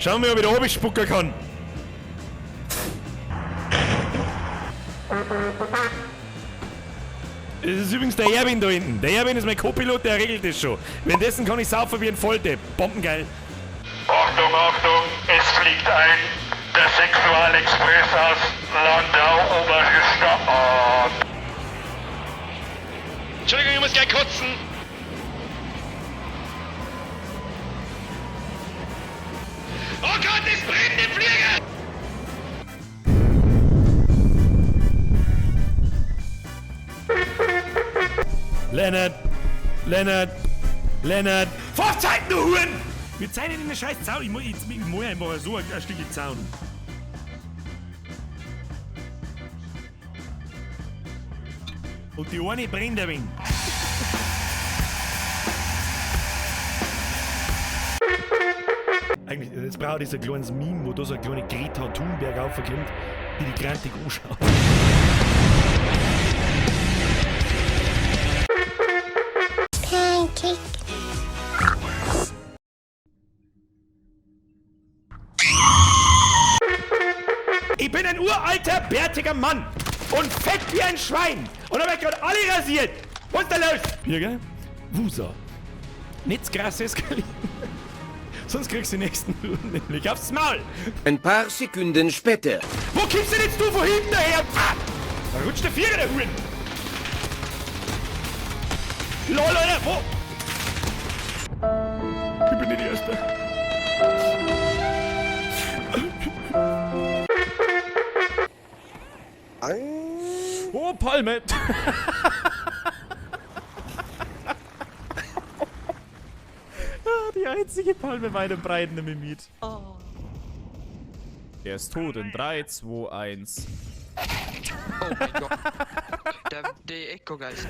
Schauen wir, ob ich da oben spucken kann. Das ist übrigens der Erwin da hinten. Der Erwin ist mein Co-Pilot, der regelt das schon. Währenddessen kann ich saufen wie ein Volldepp. Bombengeil. Achtung, Achtung, es fliegt ein der Sexualexpress aus Landau Oberstadt. Entschuldigung, ich muss gleich kotzen. Oh Gott, es brennt im Flieger! Lennart, Lennart, Lennart. Vorzeiten, du Huren! Wir zeichnen in den scheiß Zaun. Ich muss einfach so ein Stück Zaun. Und die eine brennt ein wenig. Eigentlich, jetzt brauche ich so ein kleines Meme, wo da so eine kleine Greta Thunberg aufkommt, die die grantig anschaut. Pancake. Ich bin ein uralter, bärtiger Mann und fett wie ein Schwein und habe gerade alle rasiert. Was ist da los? Bürger, Wusa. Nichts krass eskalieren. Sonst kriegst du die nächsten Runden nämlich aufs Maul. Ein paar Sekunden später. Wo kommst denn jetzt du von hinten her? Ah, da rutscht der Vierer der Huren. Lol, Alter, wo? Ich bin nicht die Erste. Oh, Palme! Ah, die einzige Palme weit und breit in Mimit. Er ist tot in 3, 2, 1. Oh mein Gott. Det är Echo guys.